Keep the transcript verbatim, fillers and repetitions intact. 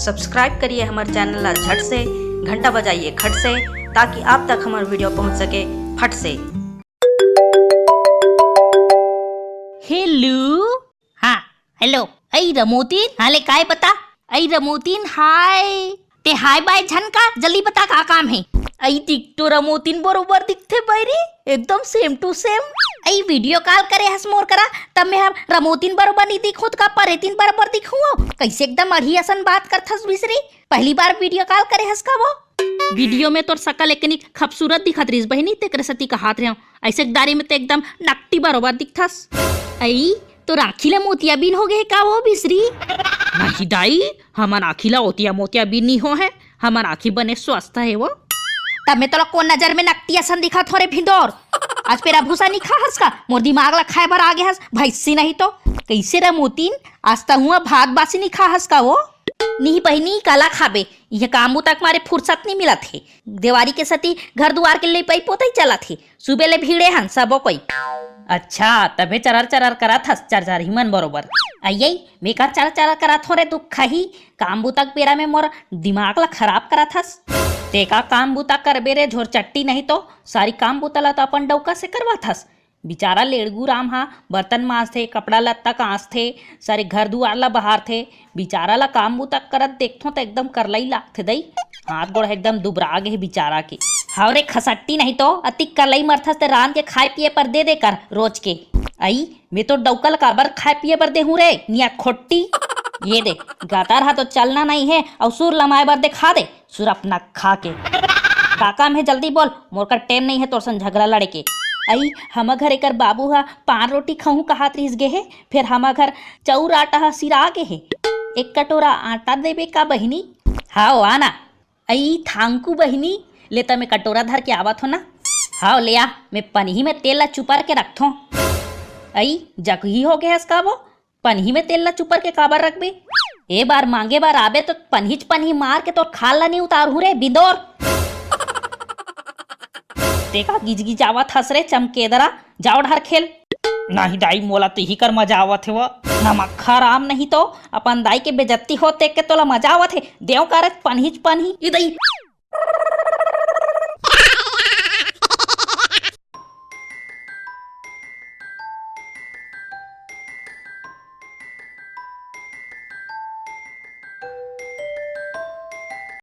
Subscribe करिए हमर channel ला झट से, घंटा बजाइए खट से, ताकि आप तक हमर वीडियो पहुंच सके फट से। हेलो। हाँ, हेलो। अई रमोतीन, हाँ ले काय बता? अई रमोतीन, हाय। ते हाय बाय झन का, जल्दी बता का काम हे? अई दिख तो रमोतीन बरोबर दिखथे बइरी, एकदम same to same। अई वीडियो कॉल करे हस मोर करा, तब मैं हर रमोतीन बरोबर नहीं दिखूं त का परेतीन बरोबर दिखूं? कइसे एकदम अढ़ी असन बात करथस बिसरी? पहली बार वीडियो कॉल करे हस का वो? वीडियो में तोर सकल एकनी खूबसूरत दिखत रहिस बहिनी, तेकरे सेती कहात रहेंव। अइसे दारी में ते एकदम नकटी बरोबर दिखथस। अई, तोर आँखी ला मोतियाबिन हो गे हे का वो बिसरी? नहीं दाई, हमर आँखी ला ओतिया मोतियाबिन नी हो हे, हमर आँखी बने स्वस्थ हे वो। तब मैं तोला कोन नजर में नकटी असन दिखत हों रे भिंदोर? आज पेरा भूसा नी खा हस का? मोर दिमाग ला खाए बर आ गे हस, भैंसी नहीं तो। कइसे रमोतीन, आज तहूँ भात बासी नी खा हस का वो? नहीं बहिनी, काला खाबे, ये काम बुता के मारे फुरसत नी मिलत हे। देवारी के सेती घर दुवार के लिपाई पोतई चलत हे, सुबे ले भीड़े हन सबो कोई। अच्छा, तभे चरर चरर करत हस चरचरही मन बरोबर। अइयई, मैं का चरर चरर करत हों रे दुख खाही, काम बुता के बेरा में मोर दिमाग ला खराब करत हस। ते का काम बुता करबे रे झोरचट्टी, नहीं तो सारी काम बुता ला तो अपन डौका से करवात हस। बिचारा लेड़गू राम हा बर्तन मांजथे, कपड़ा लत्ता कांचथे, सारे घर दुवार ला बहारथे। बिचारा ला काम बुता करत देखथों त एकदम करलई लागथे दई। हाथ गोड़ एकदम दुबरा गे हे बिचारा के। हव रे खसट्टी, नहीं तो अतिक करलई मरथस ते रांध के खाए पिए बर दे दे कर रोज के। अई, मैं तो डौका ला काबर खाए पिए बर देहूं रे, निया खोट्टी। ये दे, गतर हा तो चलना नहीं हे, अउ सुर लमाए बर देखा दे। सुरपनखा के। का काम हे, जल्दी बोल, मोर कर टेम नइ हे तोर संग झगरा लड़े के। अई, हमर घर एकर बाबू ह पान रोटी खाहूं कहात रिहिस गे हे, फेर हमर घर चाउर आटा ह सिरा गे हे। एक कटोरा आटा देबे का बहिनी? हाव, आ ना। अई, थांकू बहिनी, ले त मैं कटोरा धर के आवत हों ना। हाव, ले आ, मैं पनही में तेल ला चुपर के रखथों। अई, जकही हो गे हस का वो? पनही में तेल ला चुपर के काबर रखबे? ए बार मांगे बर आबे तो पनहीच पनही मार के तोर खाल ला नी उतारहूं रे बिंदोर। ते का गिजगिजावत हस रे चमकेदरा, जाव डहर खेल। नहीं दाई, मोला तिही कर मजा आवत हे वो। नमक्खा राम, नहीं तो अपन दाई के बेजत्ती होत देख के तोला मजा आवत हे। देव कारज पनहीच पनही। ई दाई,